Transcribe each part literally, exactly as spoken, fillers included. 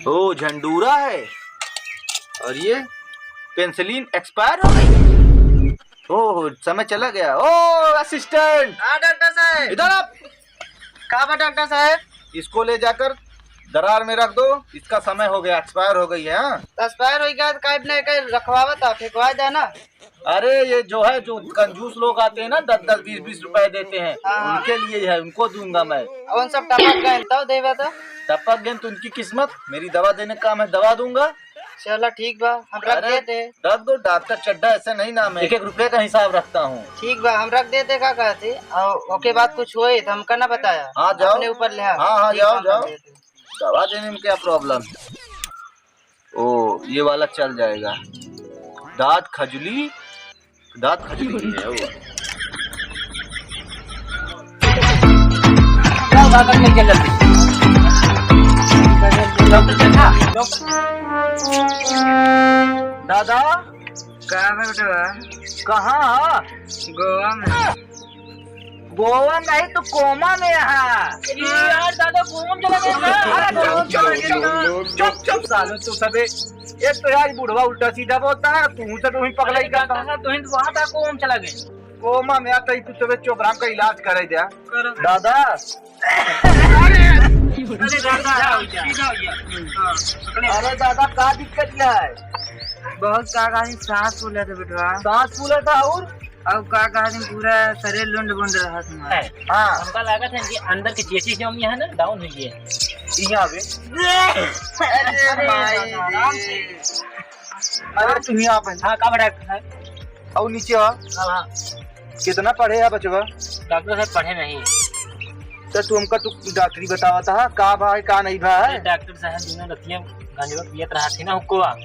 ओ, झंडूरा है। और ये पेंसिलिन एक्सपायर हो गई। ओहो, समय चला गया। ओ, असिस्टेंट। हाँ, डॉक्टर साहब। इधर आ। का बा, डॉक्टर साहब? इसको ले जाकर दरार में रख दो, इसका समय हो गया, एक्सपायर हो गई है। हाँ? तो एक्सपायर हो गया तो काहे नहीं, कहीं रखवावा था, फेंकवा जाना। अरे, ये जो है, जो कंजूस लोग आते हैं ना, दस दस, बीस बीस रुपए देते हैं, हाँ। उनके लिए है, उनको दूंगा मैं। अब उन सब टपक गए, तब देवे तो? टपक गए तो उनकी किस्मत, मेरी दवा देने का काम है, दवा दूंगा। चलो, ठीक बा, हम रख अरे, देते। रख दो, डॉक्टर चड्ढा ऐसे नहीं नाम है, एक एक रुपए का हिसाब रखता हूँ। ठीक बा, हम रख देते, का कहते? और ओके बाद कुछ होए तो हमका ना बताया। हाँ, जाओ। अपने ऊपर ले, हाँ, हाँ, ठीक जाओ, बा, हम जाओ। रख देते। दवा देने में क्या प्रॉब्लम? ओ, ये वाला चल जाएगा। दांत खजली, दांत खजली है वो। जाओ, दादा, लेके जल्दी। डॉक्टर चड्ढा, डॉक्टर। दादा। का बा बेटवा? कहाँ है? गोवा में। गोवा नहीं तो कोमा में है। अरे यार दादा, गोवा में चला गया ना। अरे गोवा में चला गया ना। चुप, चुप, सालो, तू सबे। एक तो यार बुढ़वा उल्टा सीधा बोलता है, तू से तो वहीं पगलाई अरे करता। डॉक्टर साहब, तू ही तो वहाँ था, गोवा में चला गया। कोमा में आता ही, तू सबे चुप, राम का इलाज करे दे। करो। दादा। अरे दादा, सीधा हो गया। हाँ, पकड़े। अरे दादा, का दिक्कत है? बहुत का कहा, सांस फूला था बेटवा। सांस फूला था और? अब का कहा, पूरा शरीर लुंड बुंड रहा तुम्हारा। है। हाँ। हमका लागत है कि अंदर के चेसिस जो है ना, डाउन हुई है। यहाँ पे। अरे भाई। आराम से। अरे तुम यहाँ पे। हाँ, का बड़ा है? और नीचे आ। हाँ, हाँ। कितना पढ़े है बचवा? डॉक्टर साहब, पढ़े नहीं। तो तू हमका तू डॉक्टरी बतावा था, का भा है, का नहीं भा है? अरे डॉक्टर साहब, दिनों रतिया गांजवा पियत रहा थी ना, हुक्कवा।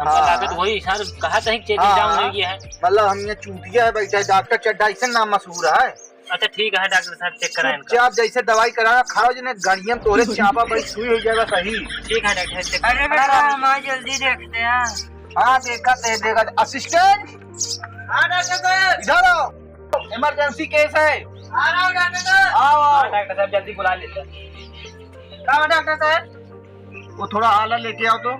हमका हाँ। लागत वही सर कहा था कि चेसिस हाँ, डाउन हाँ। हो गया है। मतलब हम ये चूतिया है बैठा है, डॉक्टर चड्ढा ऐसे नाम मशहूर है। अच्छा ठीक है डॉक्टर साहब, चेक कराएं इनका। चुपचाप जैसे दवाई कराना, खाओ जने गाड़ियां में तोरे चापा भाई सुई हो जाएगा सही। ठीक है डॉक्टर, चेक अरे करा। बेटा, हम आज जल्दी देखते हैं। हाँ, देखा थे, देखा थे। असिस्टेंट। हाँ डॉक्टर साहब। इधर आओ, इमरजेंसी केस है। आ रहा हूँ डॉक्टर साहब। आओ, आओ। हाँ डॉक्टर साहब, जल्दी बुला लेते हैं। का बा डॉक्टर साहब? वो थोड़ा आला लेके आओ तो।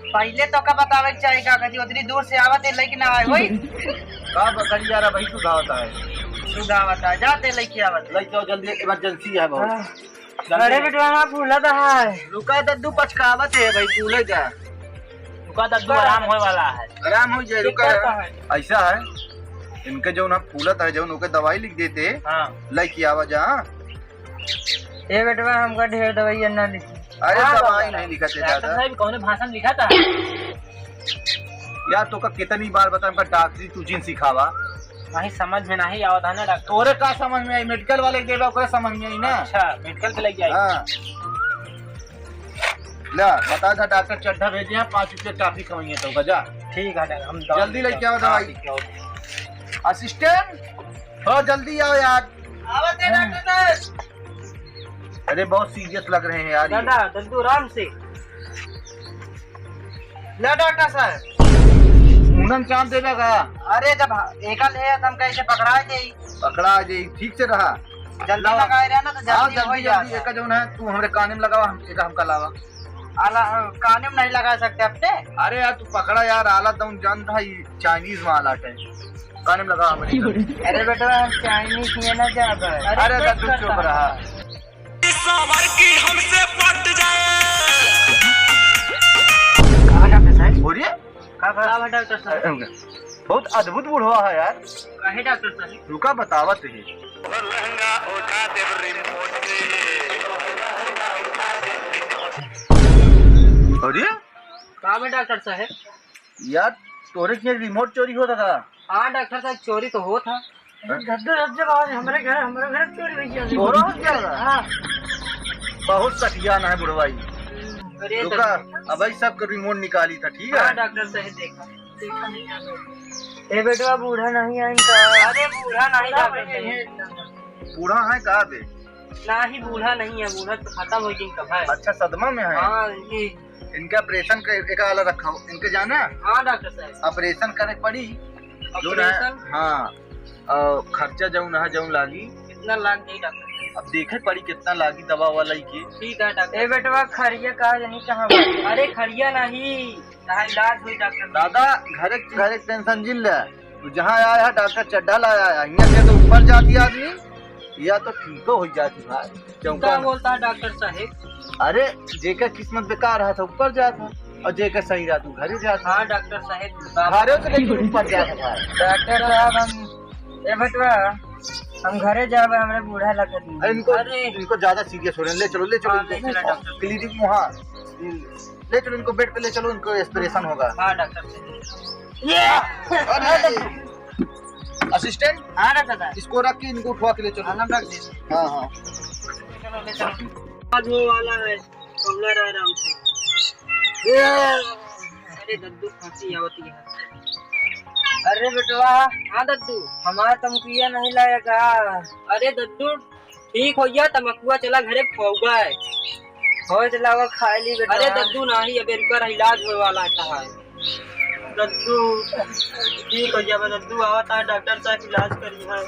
पहिले तो का बतावे के चाही का कथी, उतनी दूर से आवत है, लेके ना आए होई। का बकरी यार, अबही सुधावत है। सुधावत है, जाते लेके आवत है। लेके आओ जल्दी, इमरजेंसी है बहुत। हाँ। जल्दी अरे ले। बेटवा, ना फूला तो है। रुका दद्दू, पचकावत है भाई, फूले जा। रुका दद्दू, आराम होए वाला है। आराम हो जाए, रुका। दिक्कत है। ऐसा है, इनके जौन हम फूलत है, जौन ओके दवाई लिख देते, हाँ। लेके आवा जा। ए बेटवा, हमका ढेर दवाई ना लिखी। अरे हाँ, दवाई बाबा। नहीं लिखा थे डॉक्टर दादा। साहब, कौने भाषा में लिखा था? यार, तोका कितनी बार बताएं, हमका डॉक्टरी तू जिन सिखावा। नहीं, समझ में नहीं आवत है ना डॉक्टर। तोरे का समझ में आई? मेडिकल वाले के देबा, ओकरे समझ में आई ना। अच्छा, मेडिकल के लेके आई। हाँ। ला, बता था डॉक्टर चड्ढा भेजे हैं, पाँच रुपये टॉफी खवाइए तो बजा। ठीक है, हम जल्दी लेके आओ हाँ, दवाई। लेके आओ। असिस्टेंट, थोड़ा जल्दी आओ यार। आवत है डॉक्टर साहब। अरे बहुत सीरियस लग रहे हैं यार ये। दादा, दद्दू आराम से। ला डॉक्टर साहब। उन्हन चांद देवे का? अरे जब एकल है तो हम कैसे पकड़ा जाई? पकड़ा जाई, ठीक से रहा। जल्दी लाओ। लगाए रहे ना तो हाँ, जल्दी हो जल्दी, जाता। जल्दी, एक जौन है, तू हमरे काने में लगावा, हम, एक हमका लावा। आला, काने में नहीं लगा सकते अपने? अरे यार, तू पकड़ा यार, आला तो जानता है, ये चाइनीज माल आटे। काने में लगा हमरे। अरे बेटा, हम चाइनीज में ना जाबे। अरे अरे तो तू चुप रहा। सवार की हमसे पट जाए। का बा डॉक्टर साहब? बोलिए। का बा? का बा डॉक्टर साहब? अरे, बहुत अद्भुत बुढ़वा है यार। काहे डॉक्टर साहब? रुका, बतावत ही। लहंगा उठा दे रिमोट से। अरे? का बा डॉक्टर साहब? यार, तोरे के रिमोट चोरी होता था? हाँ डॉक्टर साहब, चोरी तो होत है। हैं? धद्दू, धद्दू, आज हमरे घर, हमरे घर चोरी हो गया। चोर हो गया था? हाँ। बहुत सठियान है बुढ़वा ई। अरे रुका, तो अब भाई सबके रिमोट निकाली था, ठीक है? हाँ डॉक्टर साहब, देखा, देखा नहीं। ए बेटवा, बूढ़ा नहीं आइन का? अरे बूढ़ा नहीं डॉक्टर साहब। बूढ़ा है का बे? नहीं, बूढ़ा नहीं है, बूढ़ा तो खत्म हो गई कब है। अच्छा, सदमा में है? हाँ, ये इनके ऑपरेशन का एक आला रखा हो, इनके जाना? हाँ डॉक्टर साहब। ऑपरेशन करे पड़ी। जो ना, ऑपरेशन? हाँ, और खर्चा जौन है, जौन लागी, कितना लाग जाई डॉक्टर? अब देखे पड़ी कितना लागी दवा वाला ही के। ठीक है डॉक्टर। ए बेटवा, खड़िया का जनी कहाँ बा? अरे खड़िया नहीं, कहाँ इलाज होई डॉक्टर? दादा, घरे, घरे टेंशन जिन ले। तू जहाँ आया है डॉक्टर चड्ढा लाया है, यहाँ से तो ऊपर जाती आदमी, या तो ठीक हो जाती भाई। क्यों का का? बोलता है डॉक्टर साहेब? अरे, जेकर किस्मत बेकार है तो ऊपर जाता, और जेकर सही रहा तो घरे जाता। हाँ डॉक्टर साहेब, बाप घरे से लेके ऊपर जाता भाई। डॉक्टर साहब, हम, ए बेटवा, हम घरे जाबे, हमरे बूढ़ा लगत नहीं। अरे इनको, अरे। इनको ज्यादा सीरियस हो रहे हैं, ले चलो, ले चलो हाँ, इनको। ले चलो डॉक्टर। क्लिनिक में, हाँ, ले चलो इनको, बेड पे ले चलो, इनको ऑपरेशन होगा। हाँ डॉक्टर साहब। अरे, असिस्टेंट, हाँ डॉक्टर साहब। इसको रख के इनको उठवा के ले चलो। हाँ, हम रख देते। हाँ, हाँ। चलो, ले चलो। आज वो वाला है, कमला रहा आराम से। अरे दद्दू, खांसी आवत है। अरे बेटवा। हाँ दद्दू। हमारा तमकुइया नहीं लाएगा। अरे दद्दू, ठीक हो गया, तमकुआ चला घरे खाऊगा है। हो चला, वो खा ली बेटवा। अरे दद्दू, नाही, अबे रुका रहा, इलाज होए वाला है तहार। दद्दू, ठीक हो गया, दद्दू, आवा था, डॉक्टर साहब इलाज करी है।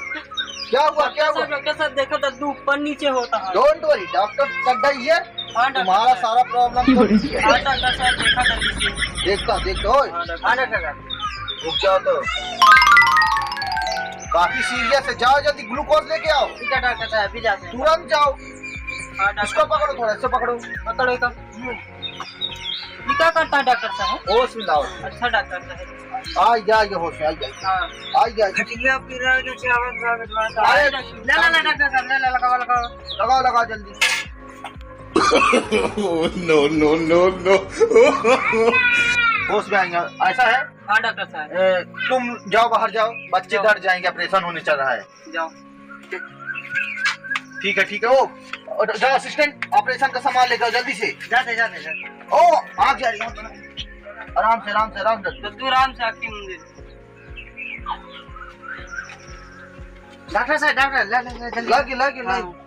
क्या हुआ, क्या हुआ? डॉक्टर साहब, देखा, दद्दू ऊपर नीचे होता है। Don't worry, डॉक्टर चड्ढा ही है। हाँ, डॉक्टर तुम्हारा साहब। सारा प्रॉब्लम सॉल्व किया। हाँ, डॉक्टर साहब, देखा जल्दी से। देखता, देखता, ओए। हाँ, डॉक्टर। हाँ, डॉक्टर साहब। रुक जाओ तो। काफी सीरियस है, जाओ जल्दी ग्लूकोज लेके आओ। ठीक है डॉक्टर साहब, अभी जाते हैं। तुरंत जाओ। हाँ, डॉक्टर। इसको पकड़ो थोड़ा, इसको पकड़ो। पकड़ो इसको। ये क्या करता है डॉक्टर साहब? होश में लाओ। अच्छा डॉक्टर साहब। आ गया, ये होश में आ गया। हाँ। आ गया। खटिया पिरा के क्या बात है, बात है। अरे, ले, ले, ले, डॉक्टर साहब, ले, ले, लगाओ, लगाओ। लगाओ, लगाओ जल्दी। No, no, no, no। होश में आएंगे, ऐसा है? हाँ डॉक्टर साहब। ए, तुम जाओ, बाहर जाओ, बच्चे जाओ। डर जाएंगे, ऑपरेशन होने चल रहा है। जाओ। ठीक है, ठीक है। ओ, ओ, जाओ असिस्टेंट, ऑपरेशन का सामान लेकर जल्दी से। जाते, जाते, जाते। ओ, आँख जा रही है। आराम से, आराम से, आराम से। तो तू आराम से आँखी मूंद दे। डॉक्टर साहब, डॉक्टर, ला, ला, ला, जल्दी। लागी, लागी, हाँ। लागी।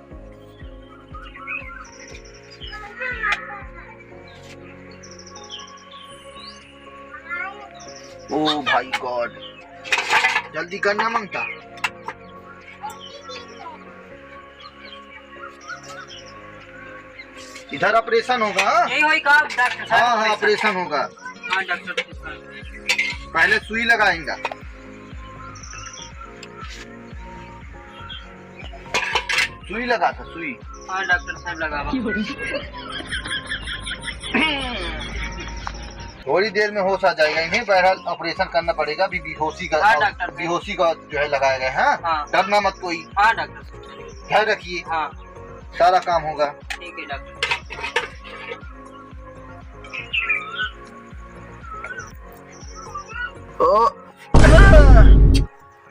Oh my God, जल्दी करना मांगता। इधर ऑपरेशन होगा, हाँ? यही होई का डॉक्टर साहब? हाँ, हाँ, ऑपरेशन। ऑपरेशन होगा। हाँ, डॉक्टर साहब। पहले सुई लगाएंगा। सुई लगा था, सुई। हाँ, डॉक्टर साहब, लगावा। थोड़ी देर में होश आ जाएगा इन्हें, बहरहाल ऑपरेशन करना पड़ेगा। अभी बेहोशी का, हाँ, डॉक्टर साहब। बेहोशी का जो है लगाया गया है, हाँ? हाँ। डरना मत कोई। हाँ, डॉक्टर साहब। ध्यान रखिए। हाँ। सारा काम होगा। ठीक है, डॉक्टर। ओ,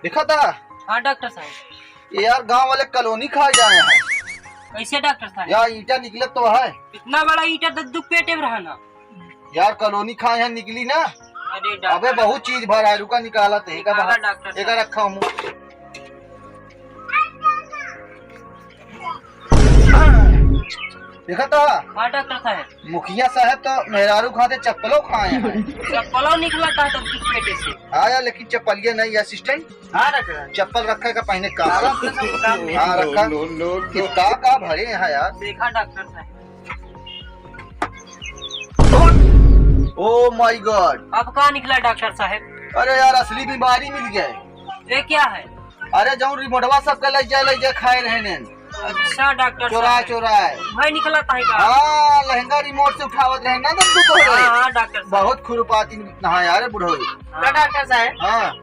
देखा था? हाँ, डॉक्टर साहब। ये यार, गांव वाले कॉलोनी खाए जाए हैं। कैसे, डॉक्टर साहब? यार, ईंटा निकलत तो है। इतना बड़ा ईंटा दद्दू पेटे में रहा ना। यार, कॉलोनी खाए हैं, निकली ना। अरे, डॉक्टर। अबे, बहुत चीज भरा है, रुका, निकालत है। एका निकाला, बाहर, डॉक्टर एका साहब। रखा हूँ। देखा था? हाँ, डॉक्टर साहब। मुखिया साहब तो मेहरारू खाते चप्पलो खाए हैं। चप्पलो निकला था तब तक पेटे से। हाँ यार, लेकिन चप्पलिया नहीं, असिस्टेंट। हाँ, डॉक्टर साहब। चप्पल रखे का पहने का? हाँ, डॉक्टर साहब, काम में। हाँ, रखा। No, no, no, no। कितना का भरे हैं यार। देखा, डॉक्टर साहब। Oh my God! अब का निकला, डॉक्टर साहब? अरे यार, असली बीमारी मिल गया है। ये क्या है? अरे, जौन रिमोटवा सबके लग जाए, लग जाए, खाए रहे ने। अच्छा, डॉक्टर चोरा, साहब। चोरा है। भाई निकला था का? हाँ, लहंगा रिमोट से उठावत रहे ना, तब तू तो हाँ, हाँ, डॉक्टर साहब। बहुत खुरपाती नहा यार, बुढ़ऊ। हाँ। का डॉक्टर साहब? हाँ।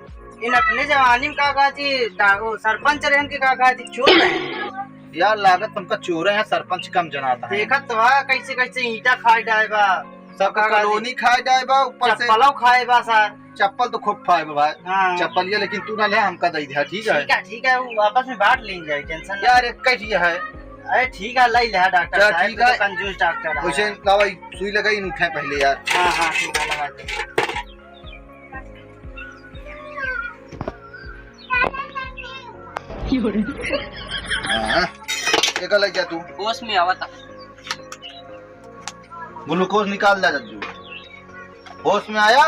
इन अपने जवानी में का कहा थी, डा-, वो सरपंच रहन के का कहा थी, चोर रहे। यार, लागत तुमका चोर है, सरपंच कम जनाता है। देखत तो है, कैसे, कैसे ईंटा खाए डाए बा। सबका का कहा थी? कॉलोनी खाए डाए बा, ऊपर से चप्पलो खाए बा सर। चप्पल तो खूब खाए बा भाई। हाँ। चप्पल ये लेकिन तू ना ले, हमका दे दिया, ठीक है? ठीक है, ठीक है, वो आपस में बांट लेंगे, टेंशन ना। यार, एक ही है। अरे ठीक है, ले ले डॉक्टर चल, साहब, ठीक तू तो है। कंजूस डॉक्टर है। वैसे लावा, सुई लगाई, उठे पहले यार। हाँ, हाँ, ठीक है, लगा दे। हाँ, एका लग जा तू। होश में आवता। ग्लूकोज निकाल दा जद्दू। होश में आया?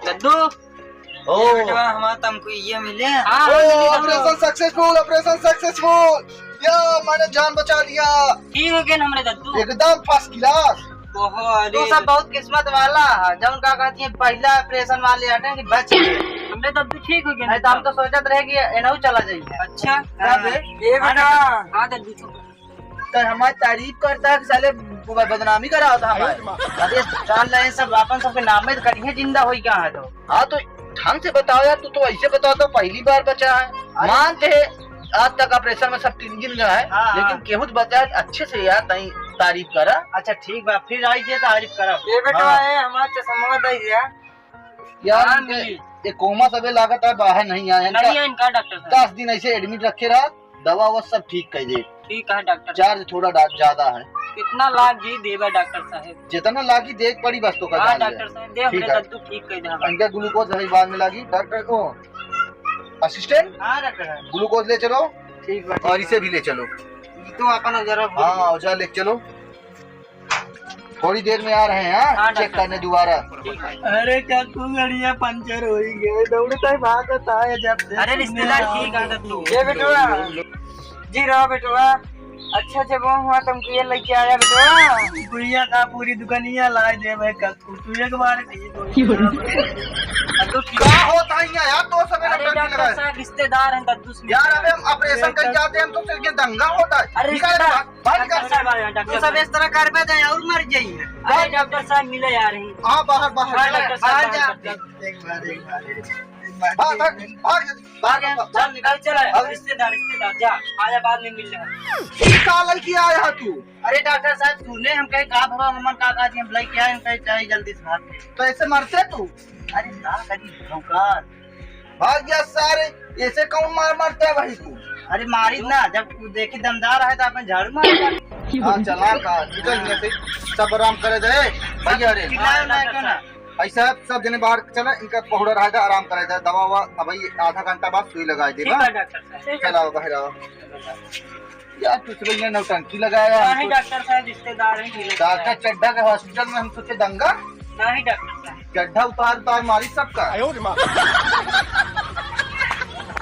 जद्दू। ओ। ये बेटवा, हमारा तमकुइया मिले। हाँ, ओ, हाँ, ऑपरेशन सक्सेसफुल, ऑपरेशन सक्सेसफुल। या, मैंने जान बचा लिया। ठीक हो गया ना हमरे दद्दू? एकदम first class। ओहो, अरे। तू सब बहुत किस्मत वाला है, जौन का कहती है, पहला operation वाले हटे कि बच गए। हमरे दद्दू ठीक हो गया नहीं तो हम तो सोचत रहे कि एनहू चला जाइए। अच्छा। हाँ। ए बेटा। हाँ दद्दू, चुप। तो हमारी तारीफ करता है कि साले ब-, बदनामी करावत है हमारी। अरे जान ले, सब अपन सबके नामे तो करिए, जिंदा होई कहाँ है तो। हाँ तो ढंग से बताओ यार, तू तो ऐसे बताओ तो पहली बार बचा है। अरे मानते हैं आज तक operation में सब तीन दिन गया है, हाँ, लेकिन हाँ। केहू तो बचा है, अच्छे से यार तई तारीफ करा। अच्छा ठीक बा, फिर आई जे तारीफ करा। ए बेटवा, हाँ। ए हमार चश्मा दे दिया। यार हाँ, इनके मिली। ये कोमा सबे लागत है बाहर नहीं आए, नहीं इनका है इनका डॉक्टर साहब। दस दिन ऐसे admit रखे रहा, दवा ववा सब ठीक कर दे। ठीक है डॉक्टर साहब। Charge थोड़ा डा-, ज्यादा है। कितना लागी देबा डॉक्टर साहब? जितना लागी देख पड़ी बस तो का हाँ जान ले। डॉक्टर साहब, दे ठीक हमरे है। दद्दू ठीक कर दे हमार। इनका glucose अभी बाद में लागी। डॉक्टर ओ assistant, हाँ डॉक्टर साहब। Glucose ले चलो। ठीक बा, ठीक और बा। इसे भी ले चलो। ये तो अपन औजार हो हाँ, औजार ले चलो। थोड़ी देर में आ रहे हैं, हाँ, check डॉक्टर करने साहब। दोबारा। ठीक है। अरे काकू, गड़िया पंचर होई गए, दौड़ता ही भागता है जब से। अरे रिश्तेदार ठीक है तू। ए बेटवा, जी रहो बेटवा, अच्छा जब वो हुआ तुमको ये लेके आया बेटवा। गुड़िया का पूरी दुकानिया लाए दे भाई काकू, तू एक बार ठीक हो। तू ठीक का होता है यार, तो सब अरे डॉक्टर डॉक्टर लगा। साहब, रिश्तेदार हैं दद्दू से। यार अबे हम operation कर जाते हैं, हम तो सिर्फ ये दंगा होता है। अरे निकाल रिश्तेदार, बाहर। बाहर निकाल। डॉक्टर साहब आ रहे हैं, डॉक्टर तू सब साहब। इस तरह करबे तो और मर जाइए। अरे डॉक्टर साहब मिले आ रहे हैं। हाँ, बाहर, बाहर, बाहर बाहर, जा। बाहर, बाहर, बाहर। एक बार, एक बार, एक बार, बाहर, बाहर, बाहर, बाहर, बाहर, बाहर। चल, निकल, चल, आया। अब रिश्तेदार, रिश्तेदार, जा, आया, बाद में मिल रहा है। का लड़की आया है तू? अरे डॉक्टर साहब, सुने हम कहे का भवा, हमन का का जी, हम लड़की आए, हम कहे जाए जल्दी से भाग के। तो ऐसे मरते तू? अरे ना करी, भौकाल। भाग गया सारे, ऐसे कौन मार मारता है भाई तू? अरे मारी ना, जब तू देखी दमदार है तो अपन झाड़ू मार। हाँ, चला का, निकल यहाँ से, सब आराम करे दे, भैया रे। चिल्लाओ ना, क्यों ना? ऐसा सब जने बाहर चला, इनका पहुड़ा रहा था, आराम करे दे, दवा वा, अब ये आधा घंटा बाद सुई लगाए दे, ठीक बा? है डॉक्टर साहब। चलाओ, बाहर आओ। यार, तू सब इन्हें नौटंकी लगाया, नहीं हमको। डॉक्टर साहब, रिश्तेदार हैं, मिले डॉक्टर हैं। चड्ढा के hospital में हम सोचे दंगा। नहीं डॉक्टर साहब। चड्ढा उतार, उतार मारी सबका। आयो रे माँ।